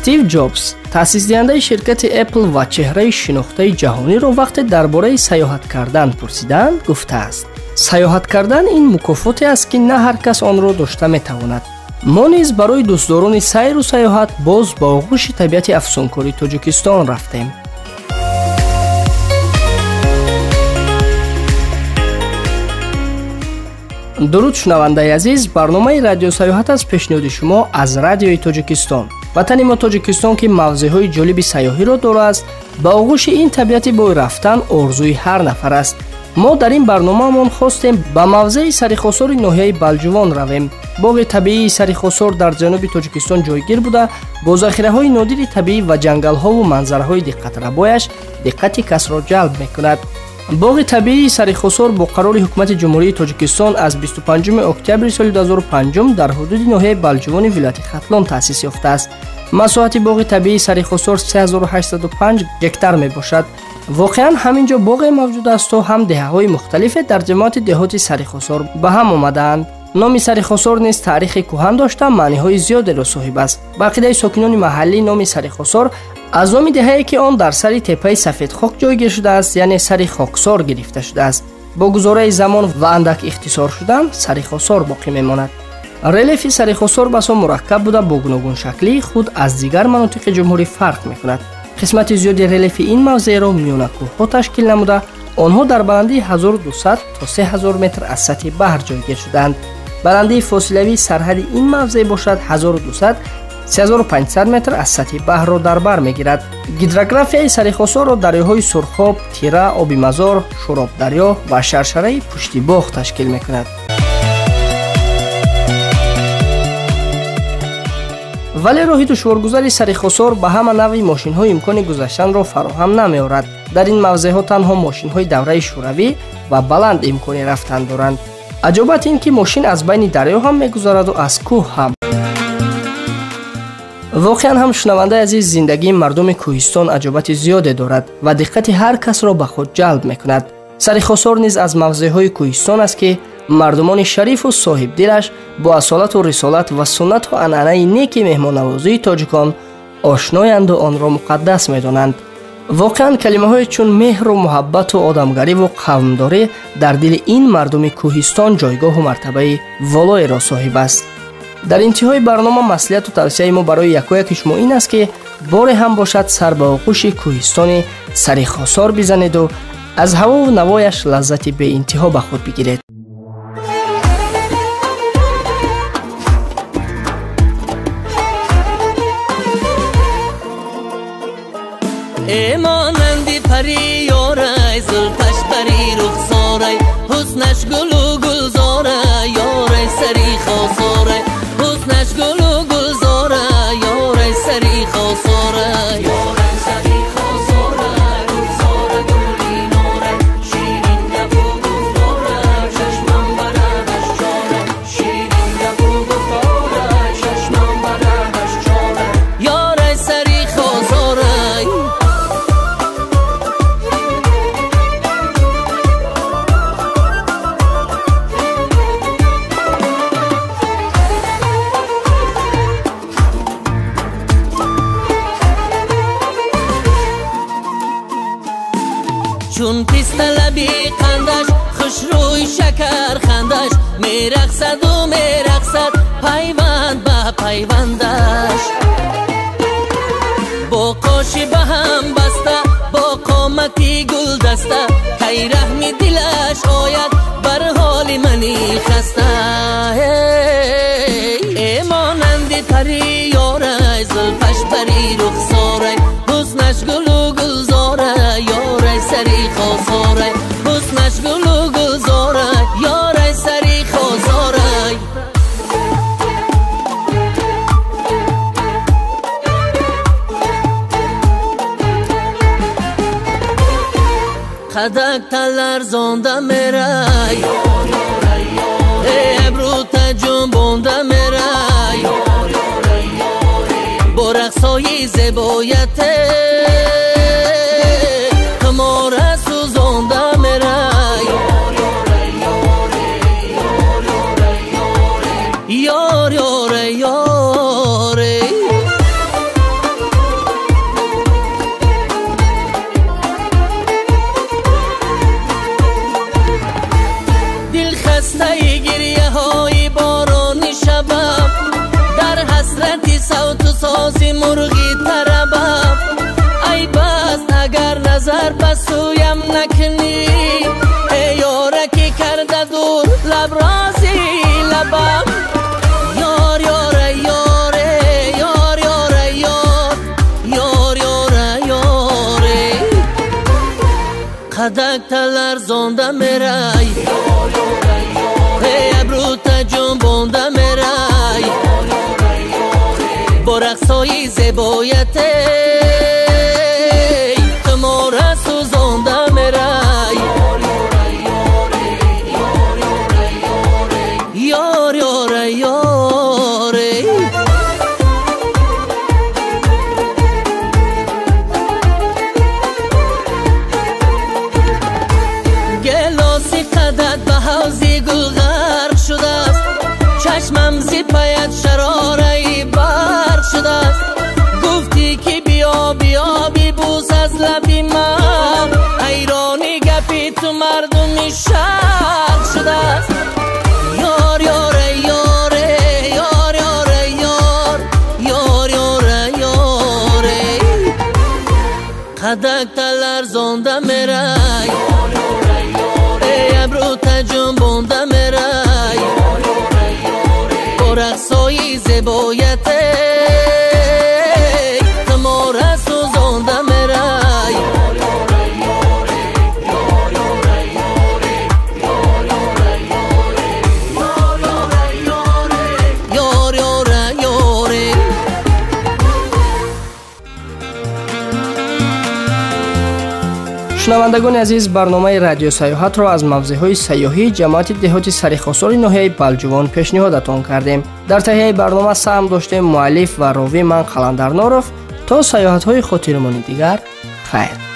Стив Ҷобс, таъсисдиҳандаи ширкати Apple ва чеҳраи шинохтаи ҷаҳониро вақте дар бораи саёҳат кардан пурсиданд, гуфтааст: саёҳат кардан ин мукофоте аст, ки на ҳар кас онро дошта метавонад. Мо низ барои дӯстдорони сайру саёҳат боз ба оғӯши табиати афсункори Тоҷикистон рафтем. Дуруд, шунавандаи азиз, барномаи радиосаёҳат аз пешниҳоди шумо аз радиои Тоҷикистон. Ватани мо Тоҷикистон, ки мавзеъҳои ҷолиби сайёҳиро дорааст, ба оғӯши ин табиати бой рафтан орзуи ҳар нафар аст. Мо дар ин барномаамон хостем ба мавзеи Сарихосори ноҳияи Балҷувон равем. Боғи табиии Сарихосор дар ҷануби Тоҷикистон ҷойгир буда, бо захираҳои нодири табиӣ ва ҷангалҳову манзараҳои диққатрабояш диққати касро ҷалб мекунад. Боғи табиии Сарихосор бо қарори ҳукумати Ҷумҳурии Тоҷикистон аз 25 октябри соли 2005 дар ҳудуди ноҳияи Балҷувони вилояти Хатлон таъсис ёфтааст. Масоҳати боғи табиии Сарихосор 3805 гектар мебошад. Воқеан ҳамин ҷо боғе мавҷуд асту ҳам деҳаҳои мухталифе дар ҷамоати деҳоти Сарихосор ба ҳам омадаанд. Номи Сарихосор низ таърихи кӯҳан дошта, маъниҳои зиёдеро соҳиб аст. Ба ақидаи сокинони маҳаллӣ, номи Сарихосор аз номи деҳае, ки он дар сари теппаи сафедхок ҷойгир шудааст, яъне сари хоксор гирифта шудааст. Бо гузораи замон ва андак ихтисор шудан Сарихосор боқӣ мемонад. Релефи Сарихосор басо мураккаб буда, бо гуногуншаклии худ аз дигар манотиқи ҷумҳурӣ фарқ мекунад. Қисмати зиёди релефи ин мавзеъро миёнакӯҳҳо ташкил намуда, онҳо дар баландии 1200 то 3000 метр аз сатҳи баҳр ҷойгир шудаанд. Баландии фосилавии сарҳади ин мавзеъ бошад 1200 3500 метр аз сатҳи баҳрро дар бар мегирад. Гидрографияи Сарихосорро дарёҳои Сурхоб, Тира, Оби Мазор, Шӯробдарё ва шаршараи Пуштибоғ ташкил мекунад. Вале роҳи душворгузари Сарихосор ба ҳама навъи мошинҳо имкони гузаштанро фароҳам намеорад. Дар ин мавзеъҳо танҳо мошинҳои давраи шӯравӣ ва баланд имкони рафтан доранд. Аҷобат ин ки мошин аз байни дарё ҳам мегузараду аз кӯҳ ҳам. Воқеан ҳам, шунавандаи азиз, зиндагии мардуми кӯҳистон аҷобати зиёде дорад ва диққати ҳар касро ба худ ҷалб мекунад. Сарихосор низ аз мавзеъҳои кӯҳистон аст, ки мардумони шарифу соҳибдилаш бо асолату рисолат ва суннату анъанаи неки меҳмоннавозии тоҷикон ошноянду онро муқаддас медонанд. Воқеан калимаҳое чун меҳру муҳаббату одамгариву қавмдорӣ дар дили ин мардуми кӯҳистон ҷойгоҳу мартабаи волоеро соҳиб аст. Дар интиҳои барнома маслиҳату тавсияи мо барои якояки шумо ин аст, ки боре ҳам бошад сар ба оғӯши кӯҳистони Сарихосор бизанеду аз ҳавову навояш лаззати беинтиҳо ба худ бигиред. Монанди пари ёрай, зулфаш пари рухсорай, ҳуснаш гулу гулзора, ёрай сари хосорай, ҳуснаш гулу гулзора, ёрай сари хосорай. Ёрай сари хосорай, гулзора гули норай, ширин гапу гуфторай, чашмам барабаш чорай, ширин гапу гуфторай, чашмам барабаш чорай, ёрай сари хосорай. Чун писталаби қандаш, хушрӯи шакархандаш, мерақсаду мерақсад пайванд ба пайвандаш. Бо қоши ба ҳам баста, бо қомати гулдаста, кай раҳми дилаш ояд бар ҳоли мани хаста. Э монанди пари ёрай, зулфаш пари рухсорай, ҳуснаш гулу гулзора, ёрай сари хосорай, ҳуснаш гулу гулзора, ёрай сари хосорай. Қадак таларзонда мерай, абрӯта ҷунбонда мерай, бо рақсои зебояте хумора сӯзонда мерай. Ёр ёре ёре. мурғи тарабам. Ай бас агар назар ба сӯям накунӣ, эй ёра ки карда дур лабрози лабам. Ёр ёра ёре, ёр ёра ёр, ёр ёра ёре. Қадак таларзонда мерай, эй абрӯта ҷунбонда мерай, бо рақсҳои зебояте тумора сӯзонда мерай. Ёр ёра ёре. Гелоси қадат ба ҳавзи гул ғарқ шудааст, чашмам зи паят шарораи барқ шудааст. Гуфтӣ ки биё биё бибӯс аз лаби ман, ҳайрони гапи ту мардуми шарқ шудааст. Ёр ёра ёре, ёр ёра ёр, ёр ёра ёре. Қадак таларзонда мерай, эй абрӯта ҷунбонда мерай, бо рақсҳои зебояте тумора сӯзонда мерай. Ёр ёра ёре. Шунавандагони азиз, барномаи радиосаёҳатро аз мавзеъҳои сайёҳии ҷамоати деҳоти Сарихосори ноҳияи Балҷувон пешниҳодатон кардем. Дар таҳияи барнома саҳм доштем муаллиф ва ровӣ ман Қаландар Норов. То сайёҳатҳои хотирмони дигар, хайр.